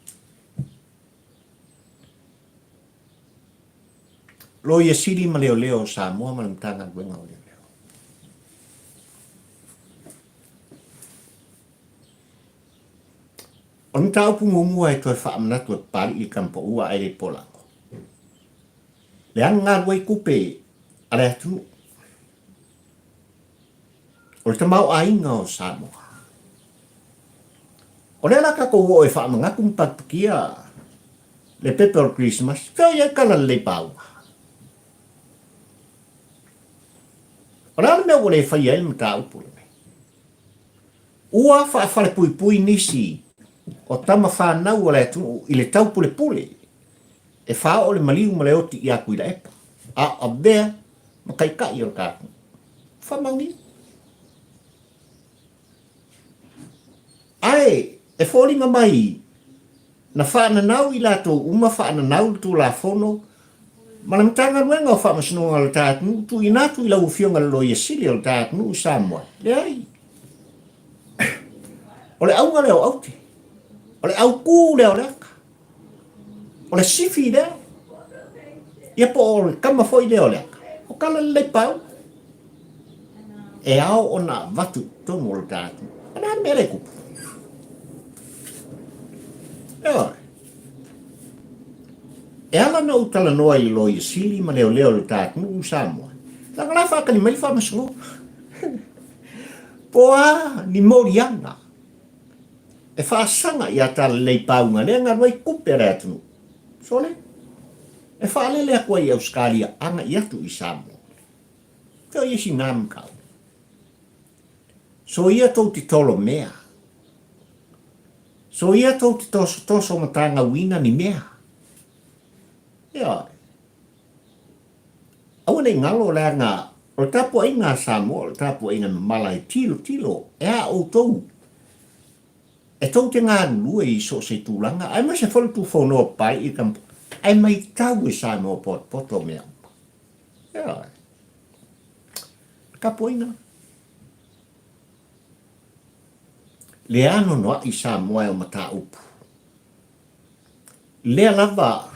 [SPEAKER 1] Loia Sili ma Leoleo o Samoa ma le Matagaluega o Leoleo. O le mataupu muamua e toe faamanatu e Papali'i i le Tamapaua ae le i Polago, leaga galu ai tupe a le atunuu. O le tamaoaiga o Samoa. O lea la tatou oo e faamanatu ma pakipakia le pepe o le Kerisimasi, fea o i ai tala lelei pauga? O le a le mea ua le faia ai le mataupu lenei? Ua faafalepuipui nisi o tama fanau a le atunuu i le taupulepule e faaoo le maliu ma le oti iā Tuilaepa, a o avea ma taitai o le tatou faamaonia. Ae e foliga mai na faananau i latou uma faananau le Tulafono ma le Matagaluega o Faamasinoga o le ta atunuu tuuina atu i lau Afioga le Loia Sili o le ta atunuu i Samoa. Leai. O le auga lea o aute. O le autū lea o le aka. O le sifi lea. Ia po o le kama foi lea o le aka. O kala lelei pau. E ao ona avatu i totonu o le ta atunuu. O le a le mea lea e tupu? Ioe. E ala ona ou talanoa i le Loia Sili ma Leoleo o le ta atunuu i Samoa, leaga la e faatali mai le Faamasinoga. Po o a ni moliaga e faasaga ia Talalelei Pauga lea e galu ai tupe a le atunuu. Sole, e faalele atu ai i Ausetalia agai atu i Samoa. Fea o ia sina mataupu? Soia tou te tolo mea. Soia tou te tosotoso ma tagauina ni mea. Ioe. Aua ne i galo leaga o le tapuaiga a Samoa o le tapuaiga e mamala e tilotilo e a outou e tou te galulue i so o se tulaga aemaise foi le tufonoa papae i ka ae maitau e Samoa potopoto mea uma. Ioe. Tapuaiga. Le anoanoai Samoa e o mataupu. Lea lava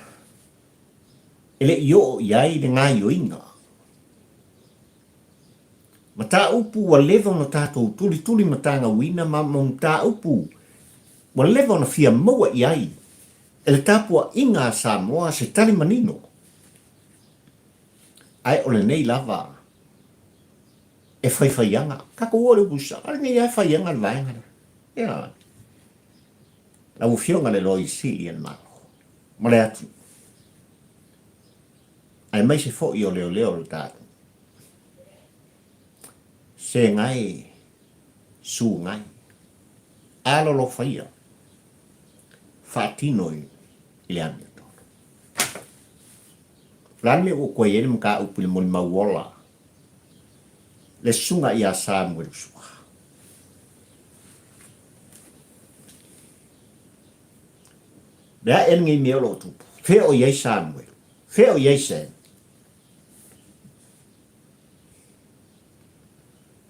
[SPEAKER 1] e le i oo i ai le gaioiga. Mataupu ua leva ona tatou tulituli matagauina ma mataupu ua leva ona fia maua i ai e le tapuaiga a Samoa se tali manino. Ae o lenei lava e faifaiaga. Tatou o i le upu a lenei lava e faiaga le vaega lea. Ioe. Lau Afioga i le Loia Sili a le Malo. ma le atunuu, aemaise foi o leoleo o le ta atunuu. Segai, sugai, alolofaia, faatino i le amiotonu. O le a le mea ua toe i ai le mataupu i le molimau ola le susuga ia Samuelu Sua? Le ae lenei mea o lo o tupu. Fea o i ai Samuelu? Fea o i ai Sam?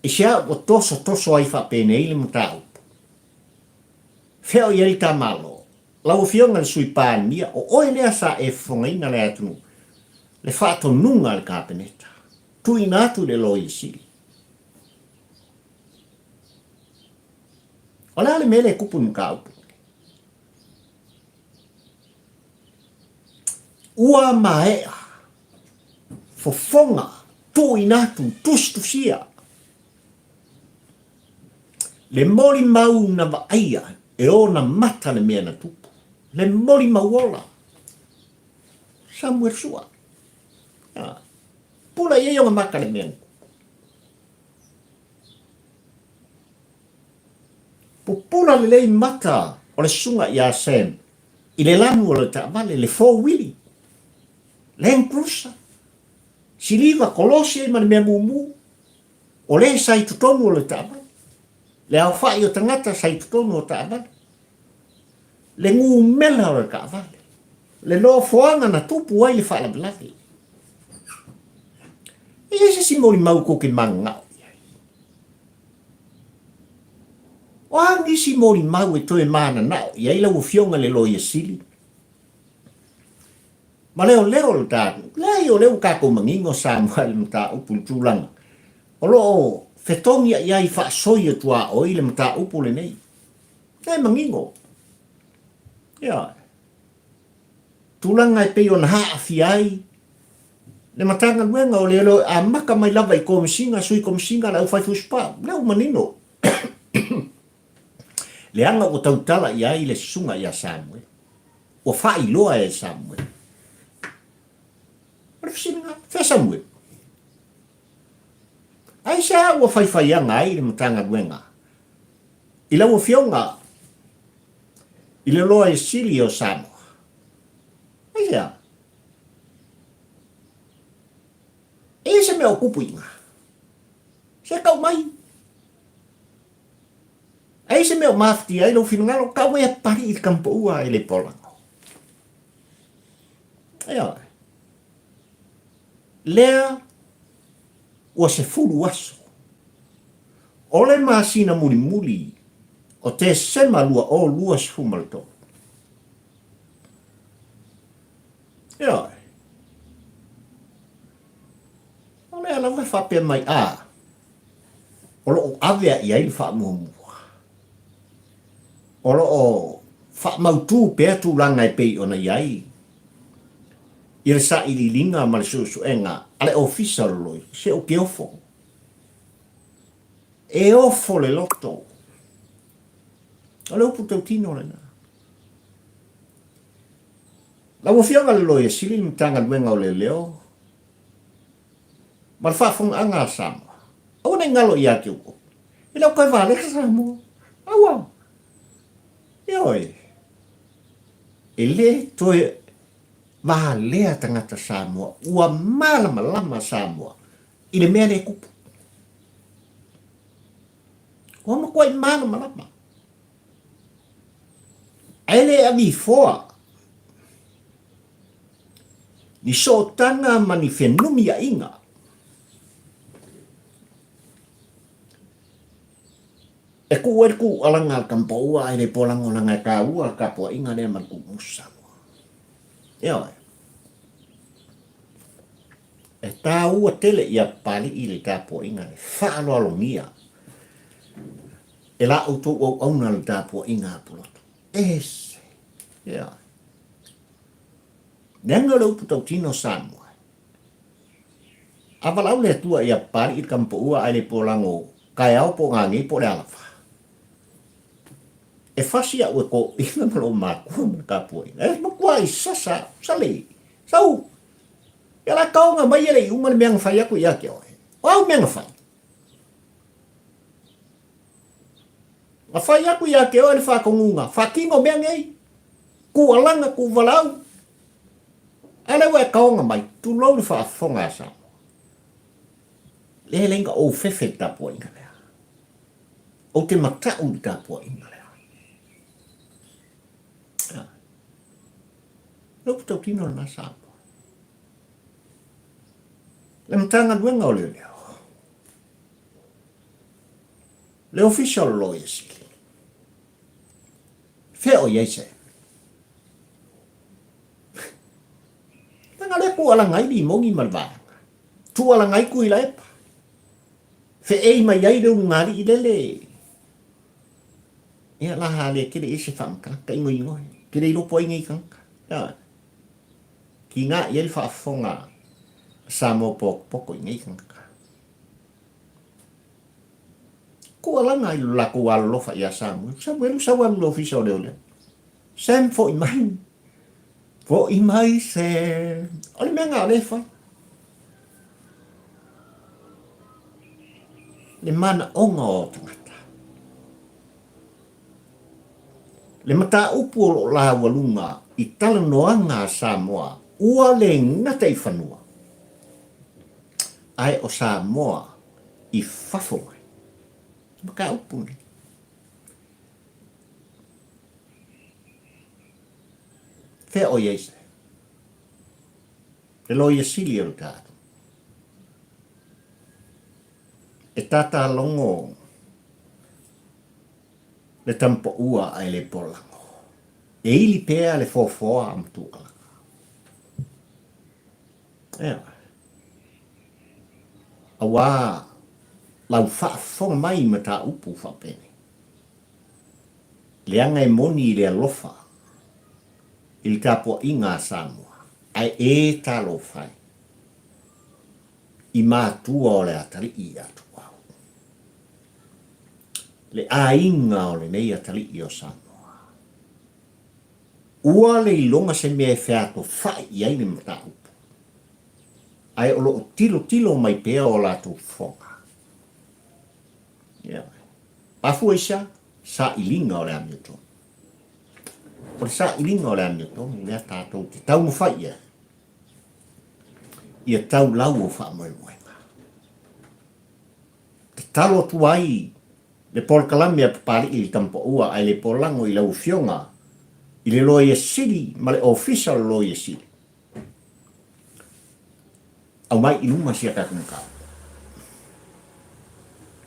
[SPEAKER 1] I se a ua tosotoso ai faapenei le mataupu? Fea o i ai le ta Malo? Lau Afioga i le Sui Palemia, o oe lea sa e fofogaina le atunuu, le faatonuga a le Kapeneta, tuuina atu i le Loia Sili. O le a le mea lea e tupu i le mataupu lenei? Ua maea fofoga tuuina atu, tusitusia le molimau na vaaia e ona mata le mea na tupu, le molimau ola. Samuel Sua. Pula i ai ona mata le mea na tupu. Pupula lelei mata o le susuga ia Sam i le lanu o le taavale, le four-wheelie, Land Cruiser, siliva, kolosi ai ma le mea mumu, o le sa i totonu o le taavale, le aofai o tagata sa i totonu o taavale, le numera o le taavale, le nofoaga na tupu ai le faalavelave. E i ai se isi molimau tou te mananao i ai? O a nisi molimau e toe mananao i ai lau Afioga i le Loia Sili ma leoleo o le ta atunuu? Leai, o lea ua tatou manino Samoa i le mataupu i le tulaga o lo o fetogiai ai faasoi o tuaoi le mataupu lenei. Lea e manino. Ioe. Tulaga e pei ona aafia ai le Matagaluega o Leoleo e amata mai lava i Komesina, Sui Komesina, le aufaifusipa, lea ua manino leaga ua tautala i ai le susuga ia Samuel. Ua faailoa e Samuel. O le fesiliga, fea Samuel? Aisea ua faifaiaga ai le Matagaluega i lau Afioga i le Loia Sili o Samoa? Aisea? E i ai se mea o tupu i ina? Se tau mai. E i ai se mea o mafatia ai lou finagalo? Tau mai a pali i le tamapaua e le polago. Ioe. Lea ua 10 aso o le masina mulimuli o Tesema 2023. Ioe. O lea lava e faapea mai, a, o lo o ave i ai le faamuamua. O lo o faamautu pea tulaga e pei ona i ai i le sailiiliga ma le suesuega a le Ofisa o le Loia, se ou te ofo. E ofo le loto. O le upu tautino lena. Lau Afioga i le Loia Sili i le Matagaluega o Leoleo ma le Faafofogaaga a Samoa, aua ne i galo ia te outou, e le o toe valea Samoa. Aua! Ioe, e le toe valea tagata Samoa, ua malamalama Samoa i le mea lea e tupu. Ua matuai malamalama. Ae le agifoa ni sootaga ma ni fenumiaiga. E kuu ai le kūʻalaga a le Tamapaua ae le polagolaga e taua le tapuaiga lea ma le kuumusu Samoa. Ioe. E taua tele ia Papali'i le tapuaiga e faaaloalogia e la outou auauna le tapuaiga a Pulotu. Ese. Ioe. Leaga o le upu tautino Samoa. A valaau le Atua ia Papali'i le Tamapaua ae le polago taeao po o gagei po o le a lava. E fasi au e toeaiina ma lou matua ma le tapuaiga. E matuai sasa au, sale, sau, ia la taoga mai e le i uma le mea na fai atu ia te oe. O au mea na fai? Na fai atu ia te oe le faatonuga, faatino mea nei, tuualaga, tuuvalaau. A lea ua e taoga mai, tulou le faafofoga a Samoa. Lea e leai na ou fefe i le tapuaiga lea. Ou te matau i le tapuaiga lea. Le upu tautino lena Samoa. Le Matagaluega o Leoleo. Le Ofisa o le Loia Sili. Fea o i ai se? Leaga lea tuualaga ai Limoni ma le vaega. Tuualaga ai Tuilaepa. Feei mai ai le ulugalii lele. Ia la ha le tele i ai se faamatalaga, tainoinoi. Ke le iloa po o ai nei tagata. Ioe. Kiga i ai le faafofoga a Samoa potopoto i nei tagata. Tuualaga ai lo latou alolofa ia Samuelu. Samuelu sau alu i le ofisa o leoleo. Sam foi mai. Foi mai Sam. O le mea na o lea e fai. Le manaoga o tagata. Le mataupu o lo o laualuga i talanoaga a Samoa ua le gata i fanua, ae o Samoa i fafo mai. Mataupu nei. Fea o i ai se? Le Loia Sili o le tatou. E tātālogo le tamapaua ae le polago. E ili pea le foafoa a Matualaga. Ioe. Auā lau faafofoga mai i mataupu faapenei. Leaga e moni i le alofa i le tapuaiga a Samoa, ae e talofa e i matua o le atalii ia Tuau. Le aiga o lenei atalii o Samoa. Ua le iloga se mea e featofai i ai le mataupu, ae o lo o tilotilo mai pea o latou fofoga. Ioe. Afua i sea? Sailiga o le amiotonu. O le sailiga o le amiotonu lea tatou te taumafai i ai, ia tau lau o faamoemoega. Tatalo atu ai le polokalame a Papalii i le Tamapaua ae le polago i lau Afioga i le Loia Sili ma le Ofisa o le Loia Sili. Aumai i luma si a tatou mataupu.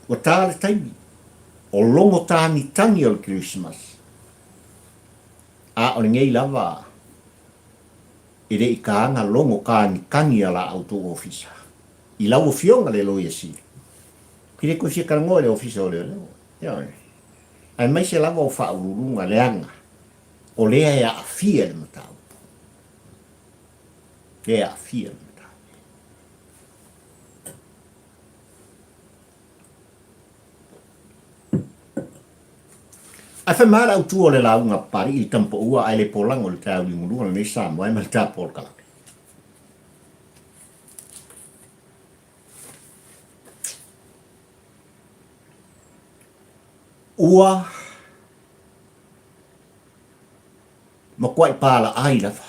[SPEAKER 1] Ua ta le taimi o logo tagitagi o le Kerisimasi, a o lenei lava e le i taga logo tagitagi a la outou ofisa i lau Afioga le Loia Sili. Ou te le toe fia talanoa i le Ofisa o Leoleo, ioe, aemaise lava o Faauluuluga leaga o lea e aafia le mataupu. Lea e aafia le mataupu. Ae fai mai le autu o le lauga Papalii i le tamapaua ae le polago i le taeao liugulua lenei Samoa e ma le tapo o le Kalaka. Ua matuai palaai lava.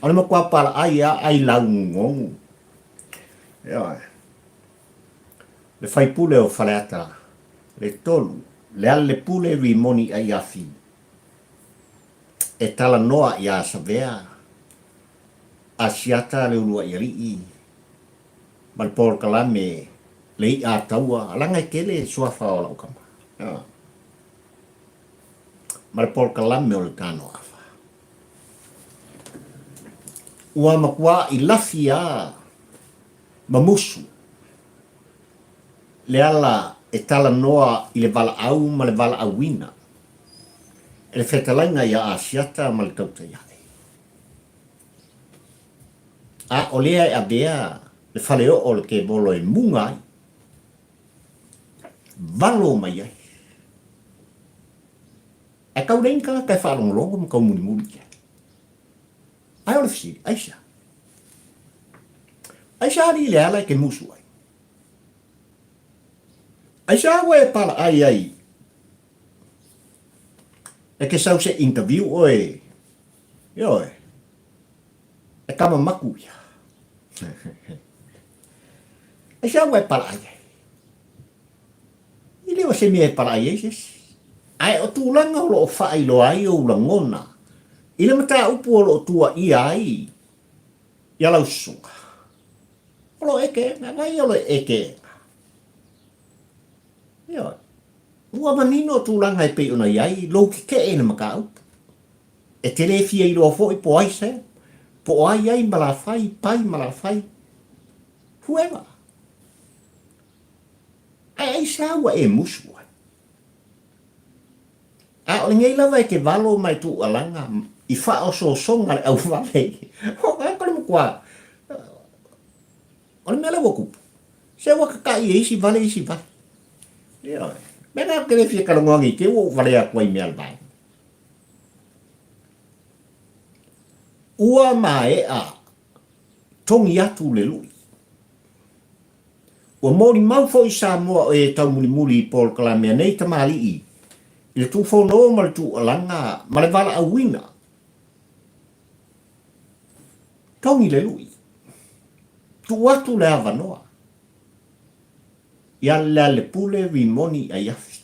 [SPEAKER 1] O le matua palaai a ai laugugogu. Ioe. Le faipule o Faleata, le tolu, Lealailepule Rimoni Aiafi, e talanoa iā Savea, Asiata le uluai alii ma le polokalame le i'a taua, leaga e tele suafa o lau tama, ma le polokalame o le tanoafa. Ua matua'i lafi a ma musu le ala e talanoa i le valaau ma le valaauina e le fetalaiga iā Asiata ma le tautai ae. A o lea e avea le faleoo o le kevolo e muga ai, valo mai ai. Ae tau leai ni tagata e faalogologo ma tau mulimuli i ai. Ae o le fesili, aisea? Aisea alii Leala e te musu ai? Aisea ua e palaai ai e te sau se interview oe, ioe, e tama maku ia. Aisea ua e palaai ai? E le o se mea e palaai ai se isi. Ae o tulaga o lo o faailoa ai ou lagona i le mataupu o lo o tuuaia ai ia lau susuga, o lo ekeega, vai o lo ekeega. Ioe. Ua manino tulaga e pei ona i ai lou tetee i le mataupu. E te le fia iloa foi po ai se, po o ai ai malafai, pai malafai, whoever. Ae aisea ua e musu ai? A o lenei lava e te valo ma e tuualaga i faaosoosoga le auvale. O le matua, o le mea lea ua tupu, se ua tataʻi e isi vale isi vale. Ioe. Mea lena ou te le fia talanoa nei te ua ou valea atu ai i mea a le vaega. Ua maea togi atu le lui. Ua molimau foi Samoa o e taumulimuli i polokalame a nei tamalii i le tuufono ma le tuualaga ma le valaauina. Togi le lui. Tuu atu le avanoa ia Lealepule Rimoni Aiafi,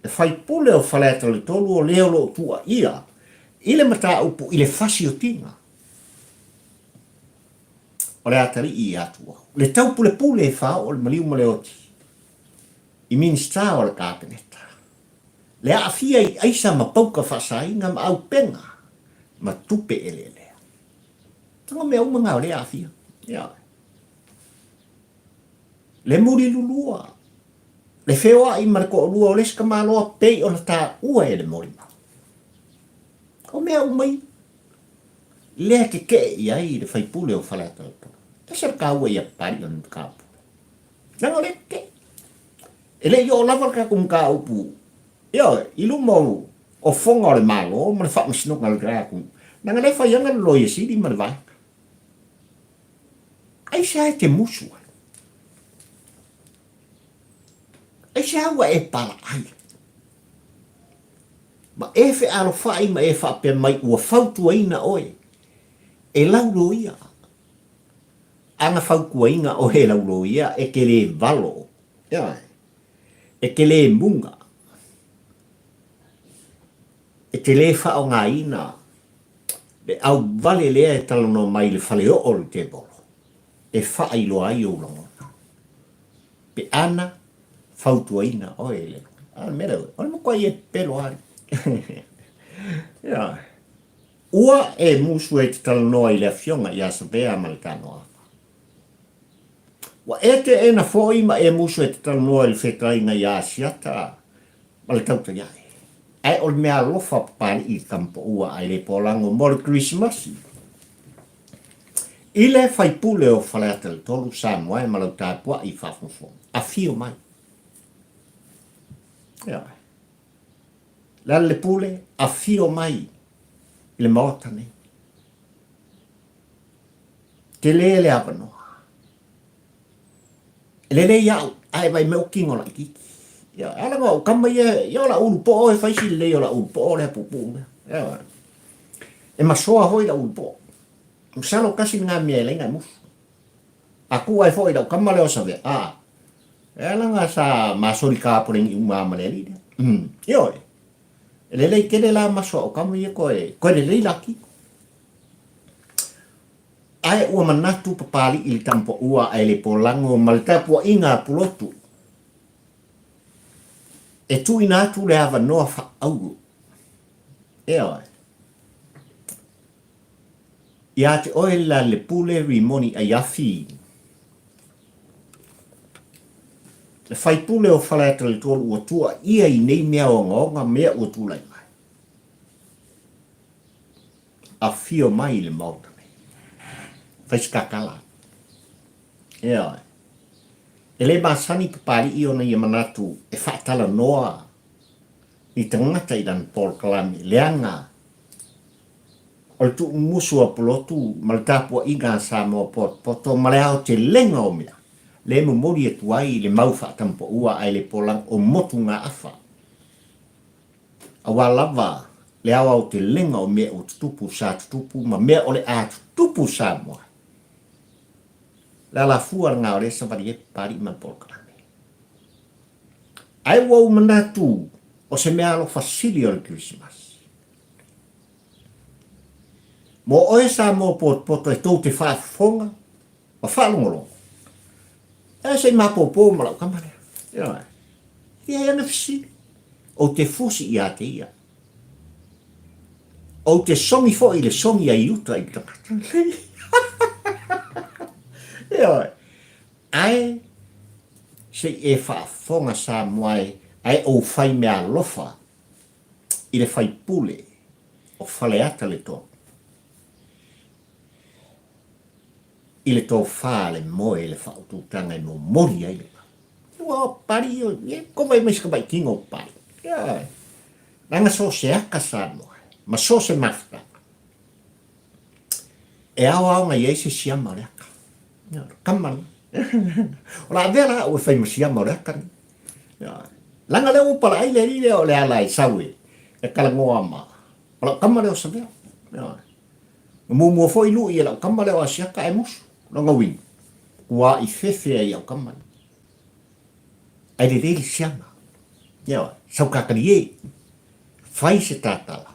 [SPEAKER 1] le faipule o Faleata le 3 o le o lo o tuuaia i le mataupu i le fasiotiga o le atalii ia Tuau, le taupulepule e faaoo le maliu ma le oti i Minisita o le Kapeneta, le aafia i aisa ma pauka faasaina ma auupega ma tupe eleelea. Tago mea uma na o lea aafia. Ia. Le mulilulua, le feoai ma le toalua o le isi tamaloa pei ona taua e le molimau. O mea uma ia. Lea tetee i ai le faipule o Faleata le 3. Ese le taua ia Papalii o le mataupu. Leaga o lea tetee. E le i oo lava le tatou mataupu, ioe, i luma o, o foga o le Malo ma le faamasinoga o le atunuu. Leaga lea e fai ana le Loia Sili ma le Vaega. Aisea e te musu ai? Aisea ua e palaai? Ma e fealofai ma e faapea mai ua fautuaina oe e lau loia. Ana fautuaina oe e lau loia e te le valo, e te le muga, e te le faaaogaina le auvale lea e talanoa mai i le faleoo o le tevolo e faailoa ai ou lagona. Pe ana fautuaina oe e le A o le mea lea, o le matua e pepelo lava. Ioe. Ua e musu e te talanoa i le afioga ia Savea ma le Tanoaga. Ua e teena foi ma e musu e te talanoa i le fetalaiga ia Asiata ma le Tautaiae. Ae o le mea alofa Papalii i le tamapaua ae le polago mo le Kerisimasi. I le faipule o Faleata le 3, Samoa e ma lau tapuai faafogafoga. Afio mai. Ioe. Lealailepule, afio mai i le Maota nei. Tele le avanoa. E lelei au, ae vai mai ou tino laitiiti. Ia, ala nga o kama ia, ia o la ulu po'o e fai si lelei o la ulu po'o lea puupuu mea. Ia, e masoa foi la ulu po'o. Masalo tasi lena mea e laina e musu. A kū ai foi lau kama lea o Savea, a, e ala nga sa masoli kapoleni uma ma le alii lea. Ioe, e lelei tele la maso a o kama ia koe, koe lelei la kiko. Ae ua manatu Papalii i le tamapaua ae le polago ma le tapuaiga a Pulotu e tuuina atu le avanoa faaauro. Ioe. Ia te oe le Lealepule Rimoni Aiafi, le faipule o Faleata le 3 ua tuuaia i nei mea ogaoga mea ua tulai mai. Afio mai i le Maota nei. Fai se tatala. Ioe. E le masani Papalii ona ia manatu e faatalanoa. Ni tagata i lana polokalame, leaga o le tuumumusu a Pulotu ma le tapuaiga a Samoa potopoto ma le aotelega o mea, lea e momoli atu ai le mau faatampaua ae le polaga o motugaafa. Aua lava le aoaotelega o mea ua tutupu sa tutupu ma mea o le a tutupu Samoa. Le alafua lena o lea e savali ai Papalii ma le polokalame. Ae ua ou manatu o se mea alofa sili o le Kerisimasi. Mo oe Samoa potopoto e tou te faafofoga ma faalogologo, e se i mapopo ma lau tama lea. Ioe. Ia ai ana fesili. Ou te fusi ia te ia. Ou te sogi foi i le sogi a Iuta i le tagata. Ioe. Ae se i e faafofoga Samoa e, ae ou fai meaalofa i le faipule o Faleata le tonu, i le tofa le moe i le faaututaga e momoli ai le mau. Ua pali e kova mai se tamaitino o pali. Ioe. Leaga so o se aka Samoa ma so o se mafutaga e aoaoga i ai se siama o le aka. Kama lena. O le a avea la au e fai ma siama o le aka lenei. Leaga lea ua palaai le alii lea o le ala e sau e e talanoa ma o lau tama lea o Savea. Na muamua foi lui e lau tama lea o Asiata ae musu. Lona uiga, ua i fefe ai au tama lea. Ae lelei le siama. Ioe, sau tatali e. Fai se tatala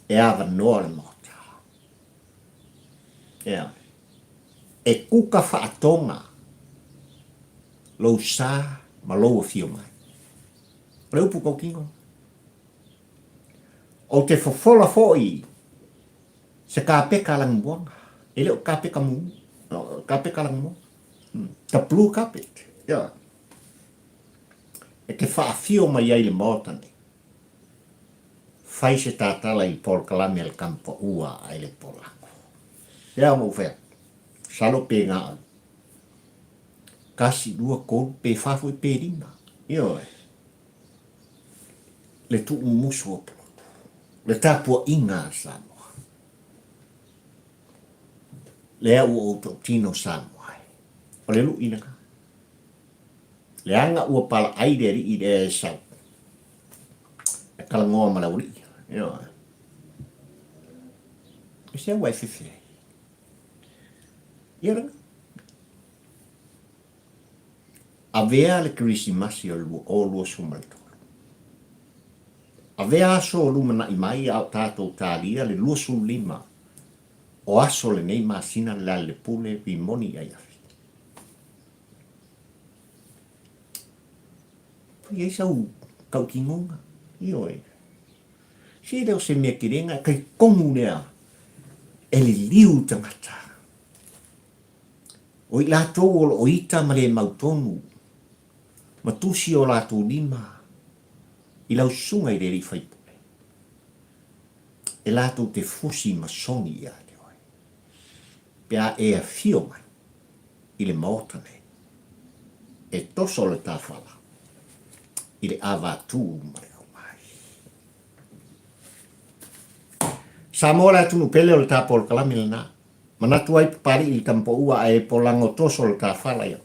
[SPEAKER 1] e avanoa le Maota. Ioe. E kuka faatoga lou sa ma lou afio mai. O le upu tautino. Ou te fofola foi se kapeka lagimuaga. E le o kapeka mumu, o kapeka lagimuaga. The blue carpet. Ioe. E te faafio mai ai le Maota nei. Fai se tatala i polokalame a le Kamupaua a le Polako. Lea ona ou fai atu, masalo pe na o 1, 2, 3, pe 4 foi pe 5. Ioe. Le tuumumusu o Pulotu. Le tapuaiga a Samoa. Lea ua ou tautino Samoa e. O le lui lena. Leaga ua palaai le alii lea e sau e talanoa ma le aualii. Ioe. E se ua e fefe ai. Ia lena. Avea le Kerisimasi o le 2023. Avea aso o lumanai mai a o tatou talia le 25 o aso o lenei masina le Lealailepule Rimoni Aiafi. Fai ai sau tautinoga, ioe. Se le o se mea kelega, e talitonu lea e liliu tagata. O i latou o lo o ita ma le mautonu, ma tusi o latou lima i lau susuga i le alii faipule, e latou te fusi ma sogi ia te oe, pe a e afio mai i le Maota nei, e toso le tafala i le avatū ma le aumai. Samoa le atunuu pele o le tapolokalame lena. Manatu ai Papali'i i le tamapaua ae polago toso le tafala ia.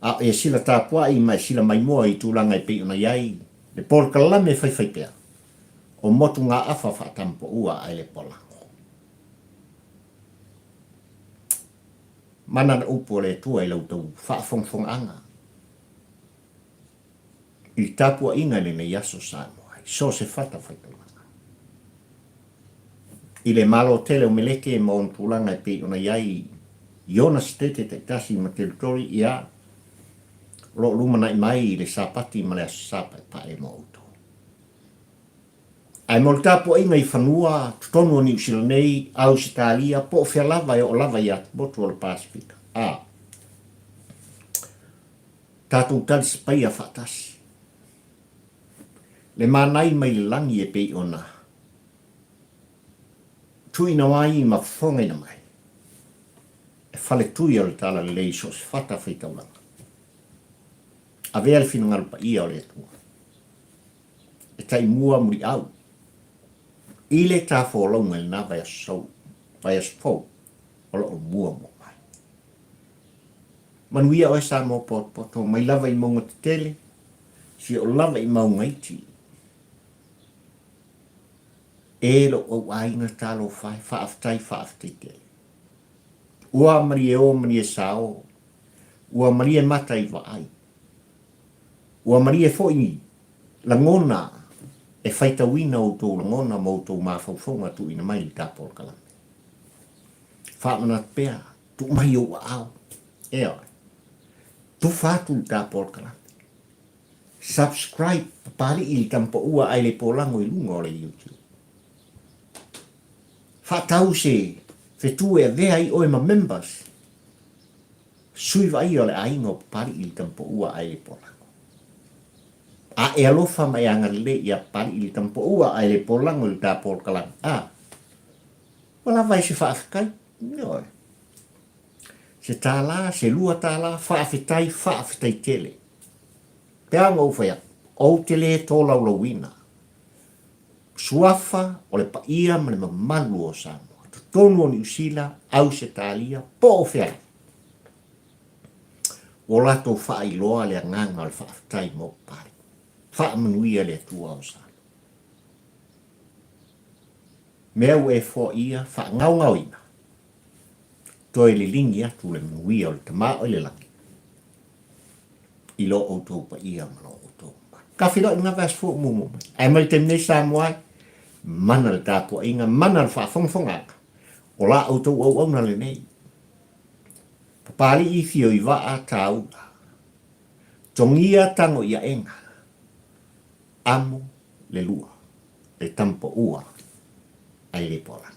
[SPEAKER 1] A o e sila tapua'i ma e sila maimoa i tulaga e pei ona i ai le polokalame faifaipea o motugaafa faatamapaua ae le polago. Mana le upu a le Atua i la outou faafogafogaaga i le tapuaiga i lenei aso Samoa i so o se fatafaitaulaga. I le Malo tele o Meleke ma ona tulaga e pei ona i ai i ona setete taitasi ma teritori, ia, o lo o lumanai mai i le Sapati ma le Aso Sa Paepae mo outou. Ae mo le tapuaiga i fanua totonu o Niu Sila nei, Ausetalia, po o fea lava e oo lava i atumotu o le Pasefika, a tatou talisapaia faatasi le manai mai le lagi e pei ona tuuina mai ma fofogaina mai e faletui o le Talalelei i so o se fatafaitaulaga. Avea le finagalo paia o le Atua. E taimua muliau i le ta folauga i lena vaiaso vaiaso fou o lo o muamua mai. Manuia oe Samoa potopoto mai lava i mauga tetele, si o lava i mauga iti. E lou au aiga talofa e, faafetai faafetai tele. Ua malie o malie sao, ua malie mata i vaai. Ua malie foi lagona e faitauina outou lagona ma outou mafaufauga tuuina mai i le ta polokalame. Faamanatu pea, tuu mai ou aao. Ioe. Tufa atu le ta polokalame. Subscribe Papalii i le Tamapaua ae le polago i luga o le YouTube. Faatau se fetu e avea ai oe ma members. Sui vaaia o le aiga o Papalii i le Tamapaua ae le polago. A e alofa ma e agalelei ia Papalii i le Tamapaua ae le polago i le ta polokalame. A. Ua lava ai se faafetai. Ioe. Se tālā, se $2, faafetai, faafetai tele. Pe a ona ou fai atu, ou te le tolaulauina suafa o le paia ma le mamalu o Samoa, totonu o Niu Sila, Ausetalia, po o fea lava. Ua latou faailoa le agaga o le faafetai mo Papalii. Faamanuia le Atua o Samoa. Mea ua e foaia, faagaogaoina, toe liligi atu le manuia o le Tama o i le lagi i lo outou paia ma lo outou mamalu. Ka feiloai i lena vaiaso fou muamua mai. Ae mai le taimi nei Samoa e, mana le tapuaiga, mana le faafogafogaaga o la outou auauna lenei. Papalii fio i vaa tāula, togia tago i aega, amo le lua, le tamapaua ai le poalaga.